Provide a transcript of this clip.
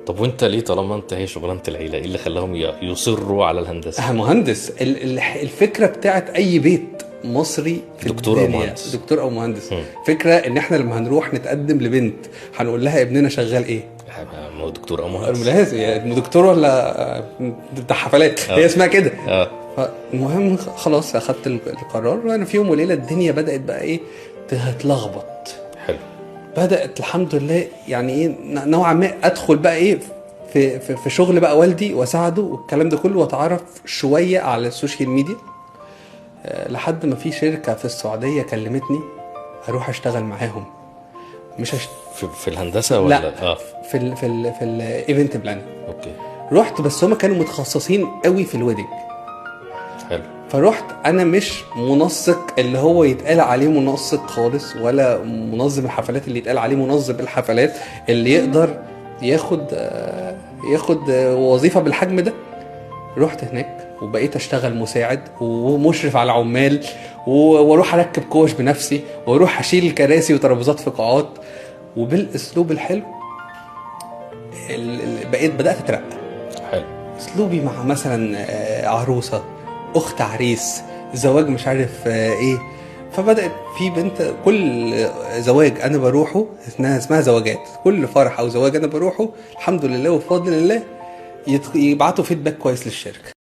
طب وانت ليه، طالما انت هي شغلانة العيله، ايه اللي خلاهم يصروا على الهندسه؟ مهندس. الفكرة بتاعت اي بيت مصري في دكتور أو الدنيا، مهندس. دكتور او مهندس. فكرة ان احنا لما هنروح نتقدم لبنت هنقول لها ابننا شغال ايه؟ ما هو دكتور او مهندس. لازم يعني دكتور ولا بتاع حفلات، هي اسمها كده. فالمهم خلاص اخدت القرار، وانا في يوم وليلة الدنيا بدات بقى ايه تتلخبط. حلو. بدات الحمد لله يعني ايه نوعا ما ادخل بقى ايه في شغل بقى والدي واساعده والكلام ده كله، واتعرف شوية على ال social media، لحد ما في شركة في السعودية كلمتني اروح اشتغل معاهم. مش في الهندسة ولا؟ لا، في ال event plan. okay. رحت، بس هما كانوا متخصصين قوي في ال wedding. حلو. فروحت انا مش منسق اللي هو يتقال عليه منسق خالص، ولا منظم الحفلات اللي يتقال عليه منظم الحفلات اللي يقدر ياخد وظيفة بالحجم ده. رحت هناك وبقيت اشتغل مساعد ومشرف على عمال، واروح اركب كوش بنفسي، واروح اشيل كراسي وترابيزات في قاعات، وبالاسلوب الحلو بقيت بدات اترقى. حلو. اسلوبي مع مثلا عروسه، اخت عريس، زواج مش عارف ايه. فبدات في بنت كل زواج انا بروحه اسمها زواجات، كل فرح او زواج انا بروحه الحمد لله وبفضل الله يبعتوا feedback كويس للشركة.